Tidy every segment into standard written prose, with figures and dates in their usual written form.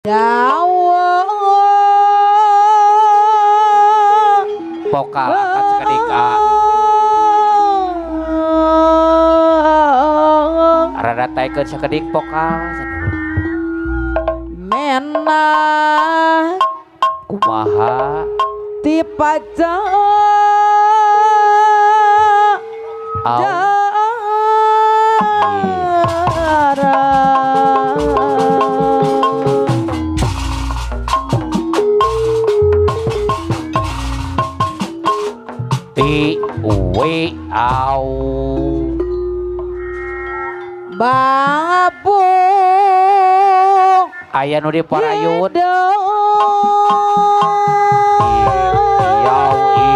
Dawa Pokal angkat sakedik A. Rada taikeun sakedik pokal. Mena Kumaha ti pajak Au. Ti we au. Bangabung Aya nu diparayun. Yau i.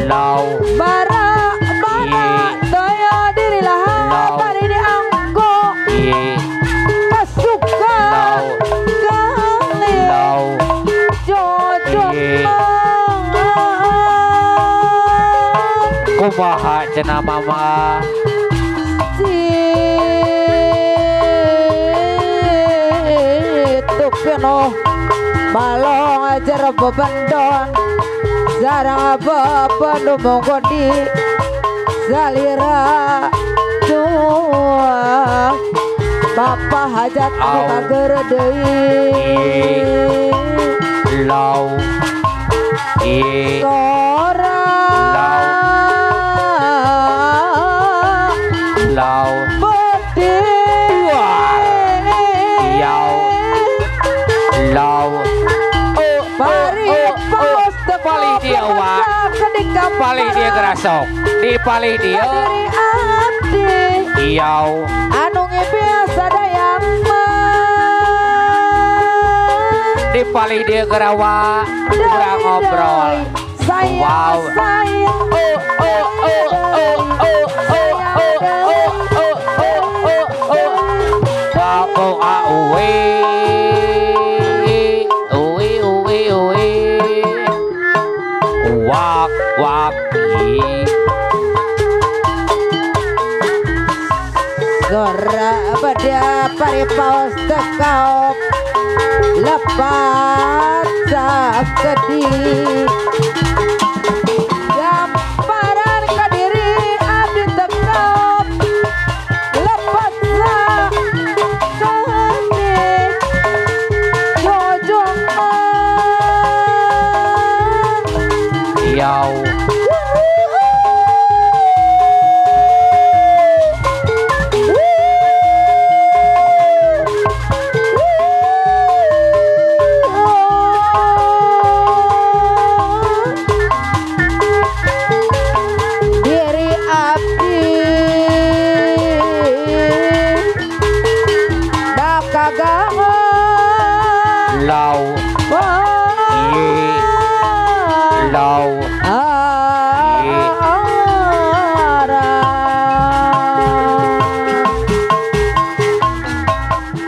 Lau. Bara bara daya diri laha bari dianggo I. Kasuka Lau. Kali Lau. Jojo I. Kumaha cenah mama. Situ peno balong ajar bebendon sarang bebendon monggo di salira cuang bapa hajat anu kager deui. Lau. I. Sora. Lau. Beti. Yau. Lau. Pari pos Palih dia wa. Palih dia gerasok. Di palih dia. Diri abdi. Yau. Anu biasa dayang mah. Di palih dia gerawa. Kurang ngobrol. Sayang Wow. sayang. Oh oh oh oh oh oh oh oh oh oh oh oh. Wa o a u e. U e u e u e. Wak wak i. Sora pada pari paos tekaop lepat sakedi gamparan kadiri abdi tekop lepat sakedi jojongan Yau. Diri abdi dakagangan Lau. Ye. Lau.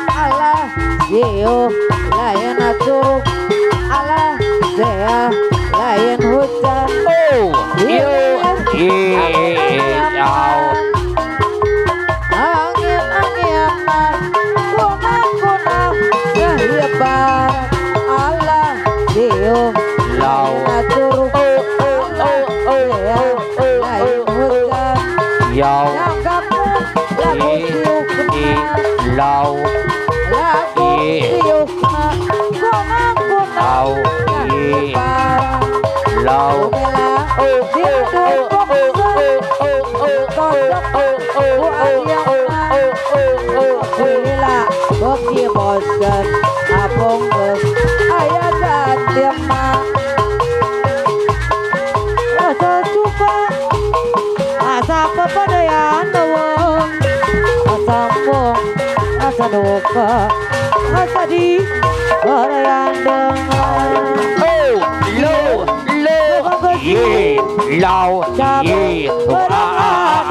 Alah siu lain curug alah sea lain hujan Oh. Yo. I. Au. Angin angin kuna kuna kehibar alah siu Lau. lain curug Oh oh oh oh sea oh lain oh oh. hujan Yau. Nanggap lagu I. siukna Lau. lagu I. siukna kuna kuna Au. I. kehibar Lau. Bela Oh oh oh oh oh oh oh oh oh oh oh oh oh oh oh. Lila beki bosen apung geus aya ganti mah rasa suka asa pepedean leuweung asa embung asa duka asa di barean deungeun. Oh, lo, lo, ye, lau, ye, a, a,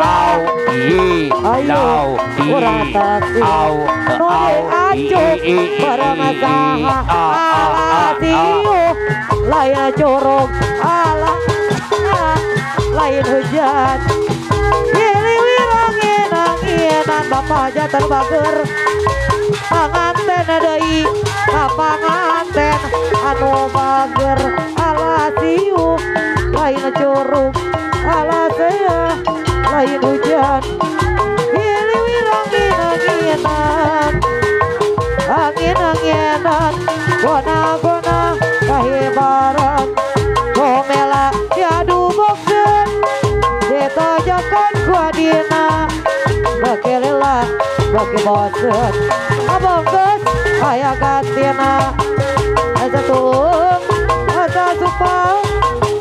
au, ye, lau, ye, au, au, i, i, i, i, a, a, a, a. Lain curug alah lain hujan Gili wirangin anginan bapak jatan bager. Bagi bosen abang geus aya gantina asa tuung asa supang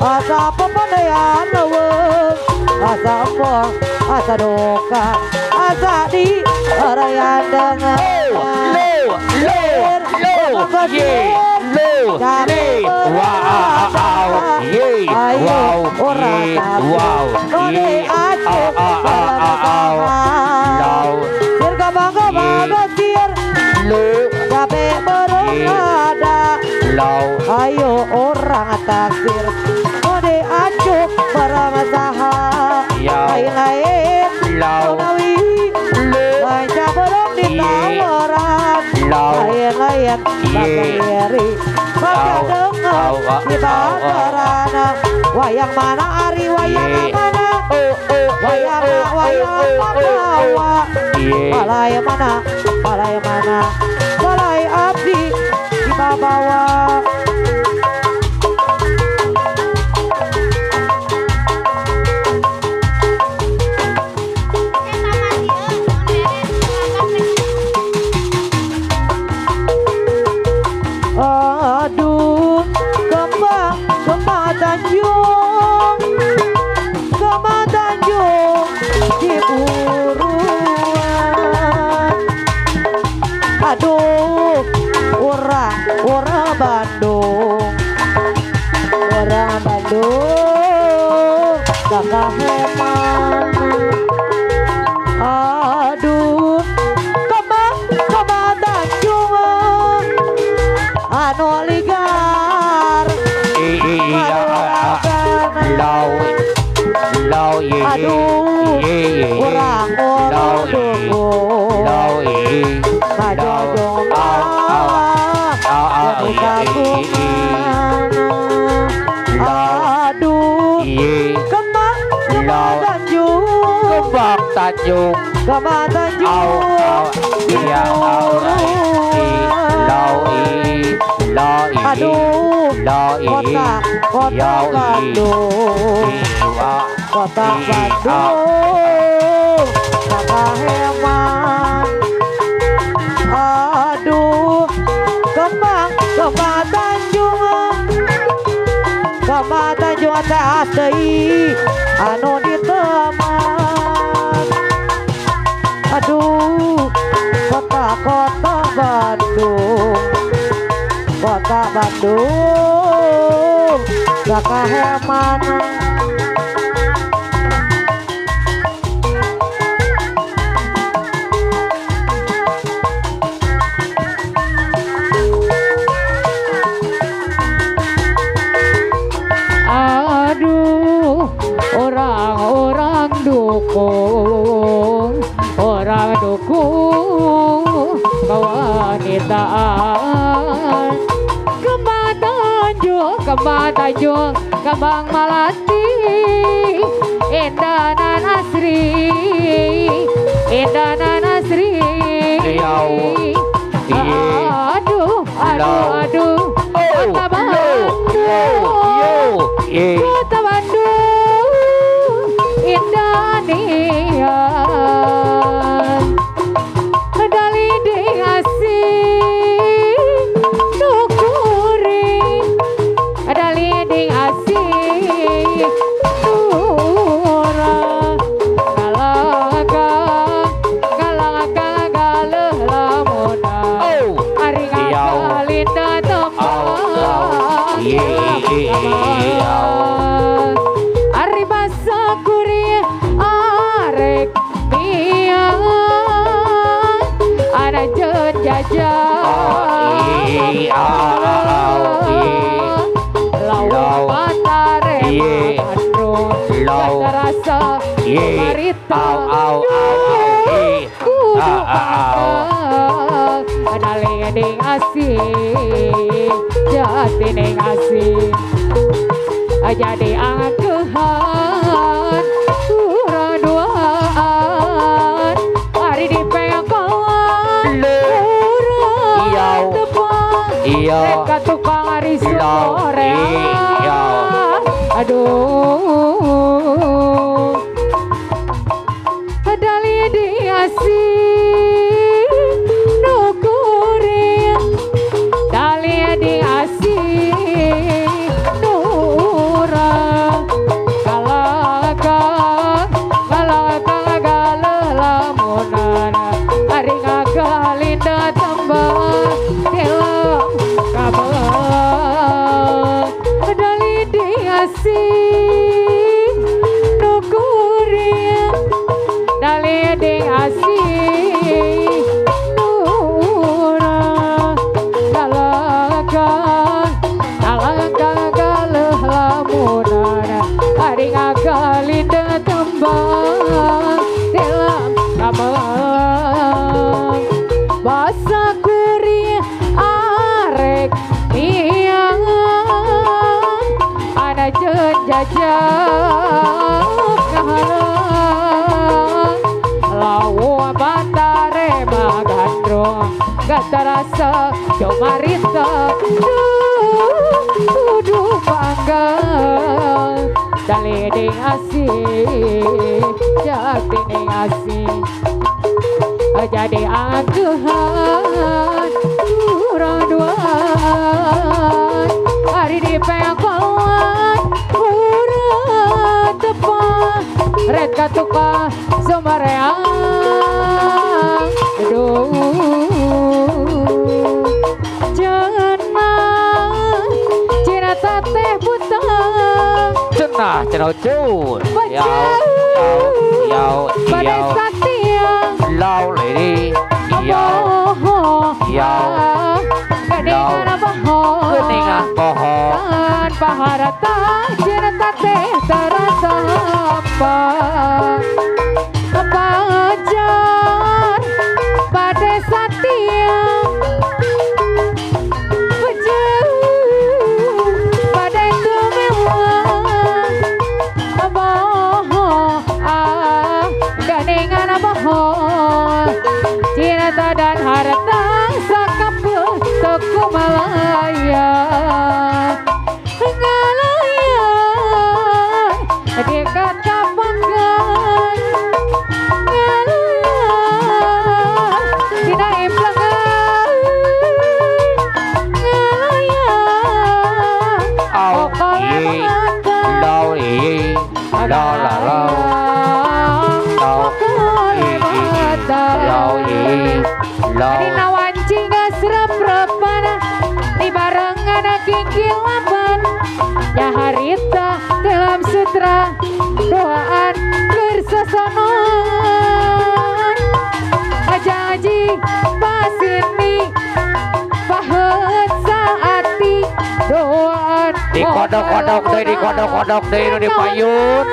asa pepandayan leuweung asa embong asa duka asa di arayan dengan lo lo lo ye lo le wow ye wow ye wow ye a a a a a sir bangga bangga sir lo gabe berada lau ayo orang taksir kode acuk baramasaha lain-lain lau nawi baca belum ditawaran lain-lain bakeri baca dengar di bakarana wayang mana ari wayang mana wayang wayang panggawa balai mana balai mana balai abdi di babawa. Aduh, kembang, kembang Tanjung, kembang Tanjung di buruan. Aduh, orang, orang Bandung, orang Bandung, kakak heman. Aduh, kembang, kembang Tanjung. Anu ligar lau lau ye aduh urang lau lau majojong aduh kembang kembang Tanjung kembang Tanjung kembang Tanjung aduh kota kota Bandung kota Bandung kakak heman. Aduh kembang kembang Tanjung kembang Tanjung teh deui anu diteman. Aduh kota kota Bandung kota Bandung kakak heman. Aduh orang-orang dukung orang dukung kewanitaan. Kembang Tanjung, kembang Tanjung, kembang melati, indah nan asri, indah nan asri. Aduh, aduh, aduh, kota Bandung, kota Bandung, indah nian, daliding asih, nukuring, daliding asih, turah, kalangkang, kalangkang galeh lamuna, ari ngalinda tempat, ari basa kuring arek miang, ana jeun jajah, lawan patare Bandung, gak terasa marita, kudu pandang, daliding asih, jatining asih, jadi angkehan kurang duaan, hari di pengkolan kurang tepang, mereka tukang hari Korea, aduh, daliding asih. Terasa Jomarita kudu bangga daliding asih jatining asih jadi angkehan kurang duaan hari di pengkolan kurang tepat red katuka sumareang aduh jangan cinta teh butang cenah cenah cun yau yau pada satia lau lady yau yau keningan bohong keningan bohong tanpa harta cinta teh terasa apa pacar pada satia pada tumewa bohong keningan bohong cinta dan harta sakapul toko malaya ngalaya dekat kapangan ngalaya dina implangan ngalaya au ye lau ye la la lau lau ye lau ye lau Dina wanci ngasrep-repan di barengan kikilapan ya harita dalam sutra doaan kersosonon ajaji pasini pahet saati doaan dikodok-kodok deui dikodok-kodok deui nu dipayun.